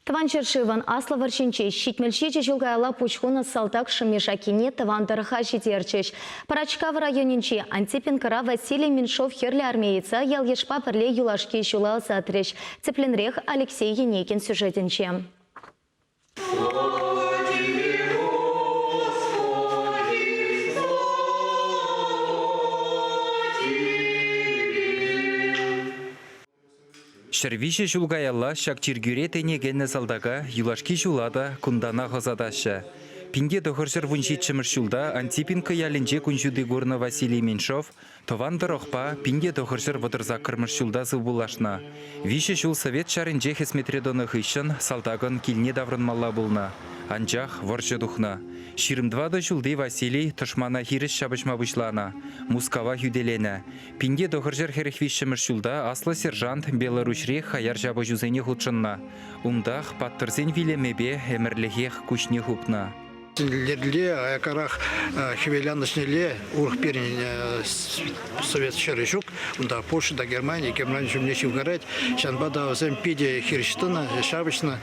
Тӑван ҫӗршывӑн Аслӑ вӑрҫинче 77 ҫул каялла пуҫ хунӑ салтак шӑмми-шаккине тӑван тӑрӑха ҫитерчӗҫ. Пӑрачкав районӗнчи Антипинкӑра Василий Меньшов хӗрлӗ армееца ял-йышпа пӗрле юлашки ҫула ӑсатрӗҫ. Тӗплӗнрех Алексей Енейкин сюжетӗнче. 103 ҫул каялла ҫак чиркӳре тӗне кӗнӗ салтака юлашки ҫула та кунтанах ӑсатаҫҫӗ. 1917 ҫулта Антипинка ялӗнче кун ҫути курнӑ Василий Меньшов тӑван тӑрӑхпа 1938 ҫулта сывпуллашнӑ. Виҫӗ ҫул Совет ҫарӗнче хӗсметре тӑнӑ хыҫҫӑн салтакӑн килне таврӑнмалла пулнӑ. Анчах вӑрҫӑ тухнӑ. 24 ҫулти Василий тӑшмана хирӗҫ ҫапӑҫма пуҫланӑ, Мускава хӳтӗленӗ. 1943 ҫулта аслӑ сержант Беларуҫри хаяр ҫапӑҫусене хутшӑннӑ. Унтах паттӑрсен вилӗмӗпе ӗмӗрлӗхех куҫне хупнӑ. Лерле аяккарах хӗвеланӑҫнелле урӑх пирӗн совет ҫӗрӗ ҫук. Унта Польша та Германи, Германи ҫумне ҫывхарать. Ҫавӑнпа та вӗсем питӗ хирӗҫ тӑнӑ, ҫапӑҫнӑ.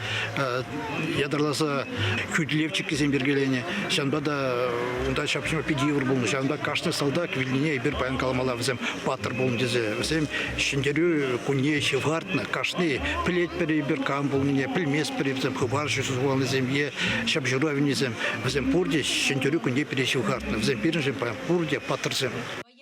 Ятарласа хӳтӗлев чиккисем йӗркеленӗ. Ҫавӑнпа та унта ҫапӑҫма питӗ йывӑр пулнӑ. Ҫавӑнпа кашни салтак вилнине эпир паян каламалла вӗсем паттӑр пулнӑ тесе. Вӗсем Ҫӗнтерӳ кунне ҫывхартнӑ. Кашни пӗлетпӗр эпир кам пулнине, пӗлместпӗр вӗсем хыпарҫӑ сухаллисем е ҫапӑҫура вилнисем. Вӗсем пурте Ҫӗнтерӳ кунне пире ҫывхартнӑ. Вӗсем пирӗншӗн паян пурте паттӑрсем.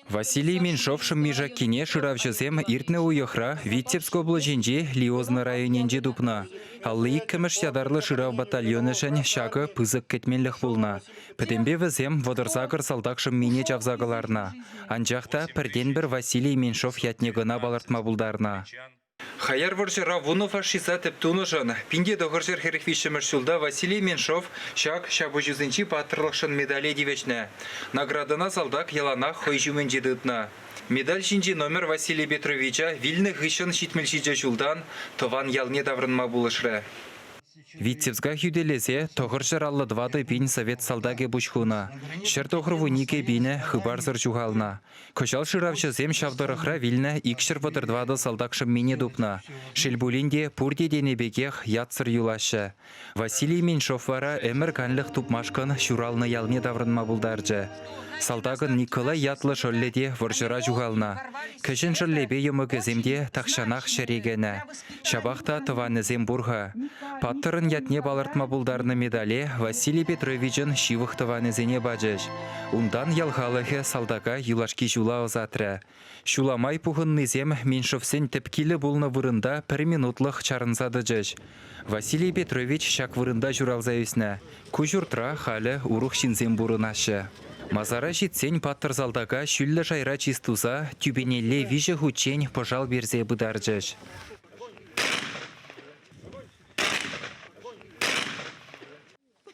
Василий Меньшов шӑмми-шаккине шыравҫӑсем иртнӗ уйӑхра Витебск облаҫӗнчи Лиозно районӗнче тупнӑ. 52-мӗш ятарлӑ шырав батальонӗшӗн ҫакӑ пысӑк кӗтменлӗх пулнӑ. Пӗтӗмпе вӗсем 38 салтак шӑммине чавса кӑларнӑ. Анчах та пӗртен-пӗр Василий Меньшов ятне кӑна палӑртма пултарнӑ. Хаяр вӑрҫӑра вунӑ фашиста тӗп тунӑшӑн 1943 ҫулта Василий Меньшов ҫак ҫапӑҫусенчи паттӑрлӑхшӑн медале тивӗҫнӗ. Наградӑна салтак яланах хӑй ҫумӗнче тытнӑ. Медаль ҫинчи номер Василий Петровича вилнӗ хыҫҫӑн 77 ҫултан тӑван ялне таврӑнма пулӑшрӗ. Витебска хӳтӗлесе 954 пин совет салтакӗ пуҫ хунӑ. 192 пинӗ хыпарсӑр ҫухалнӑ. Кӑҫал шыравҫӑсем ҫав тӑрӑхра вилнӗ 234 салтак шӑммине тупнӑ. Шел пулин те, пурте тенӗ пекех ятсӑр юлаҫҫӗ. Василий Меньшов вара ӗмӗр канлӗх тупмашкӑн ҫуралнӑ ялне таврӑнма пултарчӗ. Салтакӑн Николай ятлӑ шӑллӗ те вӑрҫӑра ҫухалнӑ. Кӗҫӗн шӑллӗпе йӑмӑкӗсем те тахҫанах ҫӗре кӗнӗ. Ҫапах та тӑванӗсем пур-ха. Паттӑрӑн ятне палӑртма пултарнӑ медале Василий Петровичӑн ҫывӑх тӑванӗсене пачӗҫ. Унтан ял халӑхӗ салтака юлашки ҫула ӑсатрӗ. Ҫула май пухӑннисем Меньшовсен тӗп килӗ пулнӑ вырӑнта пӗр минутлӑх чарӑнса тӑчӗҫ. Василий Петрович ҫак вырӑнта ҫуралса ӳснӗ. Ку ҫуртра халӗ урӑх ҫынсем пурӑнаҫҫӗ. Масара ҫитсен паттӑр салтака ҫӳллӗ шайра чыс туса тӳпенелле виҫӗ хутчен пӑшал персе пытарчӗҫ.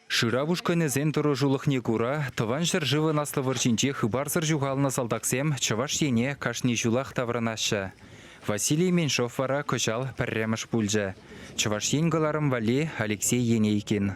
Шырав ушкӑнӗсен тӑрӑшулӑхне кура Тӑван ҫӗршывӑн Аслӑ вӑрҫинче хыпарсӑр ҫухалнӑ салтаксем Чӑваш Ене кашни ҫулах таврӑнаҫҫӗ. Василий Меньшов вара кӑҫал пӗрремӗш пулчӗ. Чӑваш Ен кӑларӑм валли Алексей Енейкин.